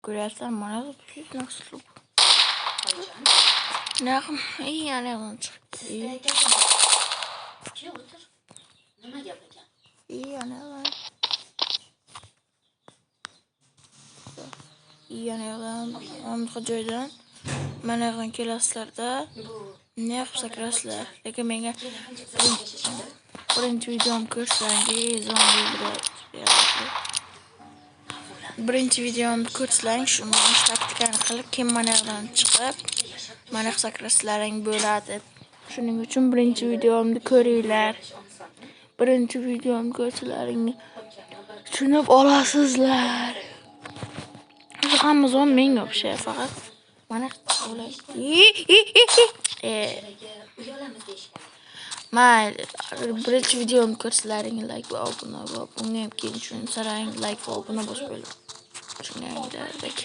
Ko'ryapsizlar, mana shunaqa. Anayoqdan chiqib. Chi, o'tir. Nima gap ekan? Anayoqdan. Anayoqdan, anaqa joydan, mana yoqdan kelasizlarda, bunday qilib sakrasizlar. Lekin menga birinchi videom ko'rsangiz, zombi. Birinchi videomni ko'rsalaring, shu taktikani qilib, keyin mana yoqdan chiqib, mana yoqqa sakrasalaring bo'ladi. Shuning uchun birinchi videomni ko'ringlar. Birinchi videomni ko'rsalaring tushunib olasizlar. O'zi hamma zombi menga o'xshaydi, faqat mana. Uy olamiz deyishgan. Mayli, birinchi videomni ko'rsalaring, like va obuna va bunga ham keyin tushunsalaring, like va obuna bosib qo'yinglar. Tushunganinglardek.